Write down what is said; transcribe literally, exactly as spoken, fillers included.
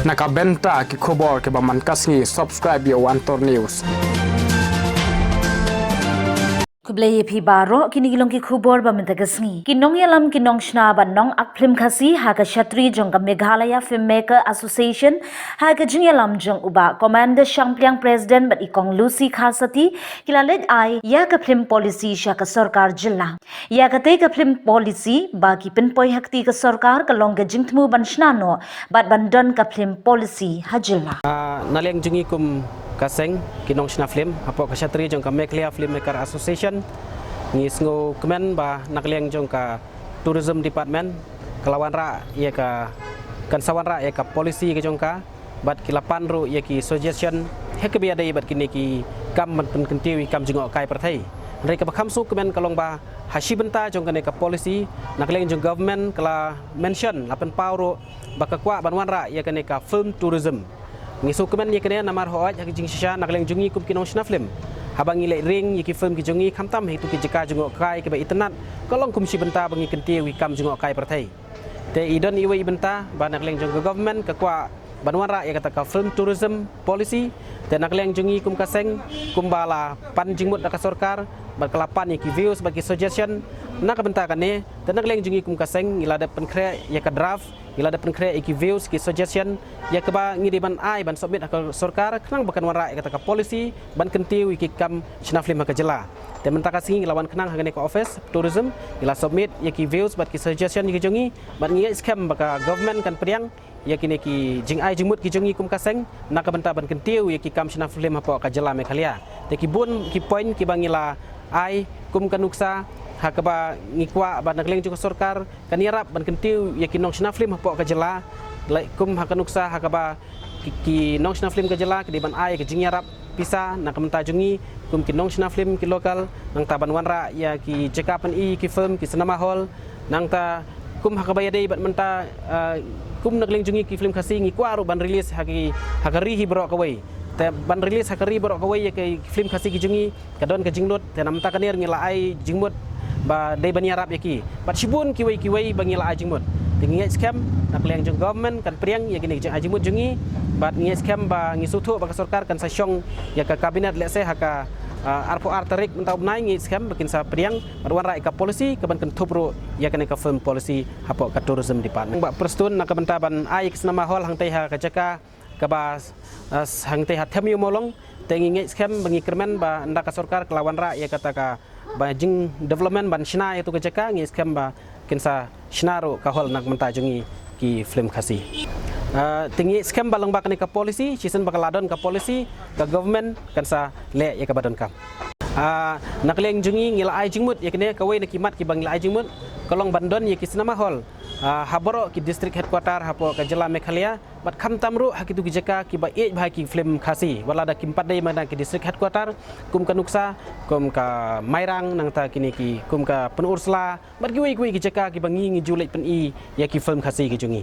Na ka bynta ki khubor kiba man ka sngi, subscribe ïa u Antor News. Khublei ïa phi baroh, kine ki long ki khubor ba mynta ka sngi. Ki nongïalam, ki nongshna bad nong-ak phlim Khasi ha ka shatri jong ka Meghalaya Filmmaker Association, ha ka jingïalam jong u Bah Commander Shangpliang, President, bad i Kong Lucy Kharsati, ki la leit ai ïa ka phlim policy sha ka sorkar jylla. Ïa katei ka phlim policy ba ki pynpoi ha kti ka sorkar ka long ka jingthmu ban shna noh bad ban don ka phlim policy ha jylla. Ah, na liang jong ngi kum ka seng ki nongshna phlim hapoh ka shatri jong ka Meghalaya Filmmaker Association, ngi sngewkmen ba na ka liang jong ka Tourism Department ka la wanrah ïa ka, kan sa wanrah ïa ka policy ka jong ka, bad ki la pan ruh ïa ki suggestion ha kaba ïadei bad kine ki kam ban pynkyntiew ïa ki kam jngohkai pyrthei. Hynrei kaba kham sngewkmen ka long ba ha shi bynta jong kane ka policy, na ka liang jong government ka la mention, la pynpaw ruh ba ka kwah ban wanrah ïa kane ka film tourism. Ngi sngewkmen ïa kane namar hooid ha ka jingshisha na ka liang jong ngi kum ki nongshna phlim, haba ngi leit ring ïa ki film ki jong ngi, khamtam ha kito ki jaka jngohkai kiba itynnad, ka long kum shi bynta ba ngi kyntiew ïa ki kam jngohkai pyrthei. Te i don iwei i bynta ba na ka liang jong ka government ka kwah ban wanrah ïa kata ka film tourism policy. Te na ka liang jong ngi kum ka seng, kumba la pan jingmut da ka sorkar bad ka la pan ïa ki views bad ki suggestion na ka bynta kane, te na ka liang jong ngi kum ka seng ngi la dep pynkhreh ïa ka draft, ngi la dep pynkhreh ïa ki views, ki suggestion ïa kaba ngi dei ban ai ban submit ha ka sorkar khnang ba kan wanrah ïa kata ka policy ban kyntiew ïa ki kam shna phlim ha ka jylla. Te mynta ka sngi ngi la wan khnang ha kane ka office tourism, ngi la submit ïa ki views bad ki suggestion ïa ki jong ngi, bad ngi ngeit skhem ba ka government kan pdiang ïa kine ki jingai jingmut ki jong ngi kum ka seng na ka bynta ban kyntiew ïa ki kam shna phlim hapoh ka jylla Meghalaya. Te ki bun ki point kiba ngi la ai kum ka nuksa ha kaba ngi kwah ba na ka liang jong ka sorkar kan ïarap ban kyntiew ïa ki nongshna phlim hapoh ka jylla, lei kum ha ka nuksa ha kaba ki, ki nongshna phlim ka jylla ki dei ban ai ka jingïarap pisa na ka bynta jong ngi kum ki nongshna phlim ki local, nangta ban wanrah ïa ki jaka pyni ki film, ki cinema hall, nangta kum ha kaba ïadei bad mynta, ah, kum na ka liang jong ngi ki film Khasi ngi kwah ruh ban release ha ki, ha ka ri hi baroh kawei. Te ban release ha ka ri baroh kawei ïa ki film Khasi ki jong ngi ka don ka jinglut, te na mynta ka sngi ngi la ai jingmut ba dei ban ïarap ïa ki. Bad shibun kiwei kiwei ba ngi la ai jingmut. Te ngi ngeit skhem na ka liang jong government kan pdiang ïa kine ki jingai jingmut jong ngi. Bad ngi ngeit skhem ba ngi sngewthuh ba ka sorkar kan sa shong ïa ka cabinet lehse ha ka, ah, arphew ar tarik mynta u bnai, ngi ngeit skhem ba kin sa pdiang bad wanrah ïa ka policy kaban kynthup ruh ïa kane ka film policy hapoh ka tourism department. Bah Prestone, na ka bynta ban ai ka cinema hall hangtei ha ka jaka kaba, ah, hangtei ha Them Ïew Mawlong, te ngi ngeit skhem ba ngi kyrmen ba ynda ka sorkar ka la wanrah ïa kata kaba jing development ban shna ïa tu ka jaka, ngi ngeit skhem ba kin sa shna ruh ka hall na ka bynta jong ngi ki film Khasi. Ah, te ngi ngeit skhem ba lyngba kane ka policy, shisien ba ka la don ka policy, ka government kan sa leh ïa kaba donkam. Ah, na ka liang jong ngi ngi la ai jingmut ïa kane, kawei na ki mat kiba ngi la ai jingmut ka long ban don ïa ki cinema hall, ah, ha baroh ki district headquarter hapoh ka jylla Meghalaya, bad khamtam ruh ha kitu ki jaka kiba ïeit bha ki film Khasi, wat la da kim pat dei ma na ki district headquarter, kum ka nuksa kum ka Mairang, nangta kine ki kum ka Pynursla, bad kiwei kiwei ki jaka kiba ngi ngi ju leit pyni ïa ki film Khasi ki jong ngi.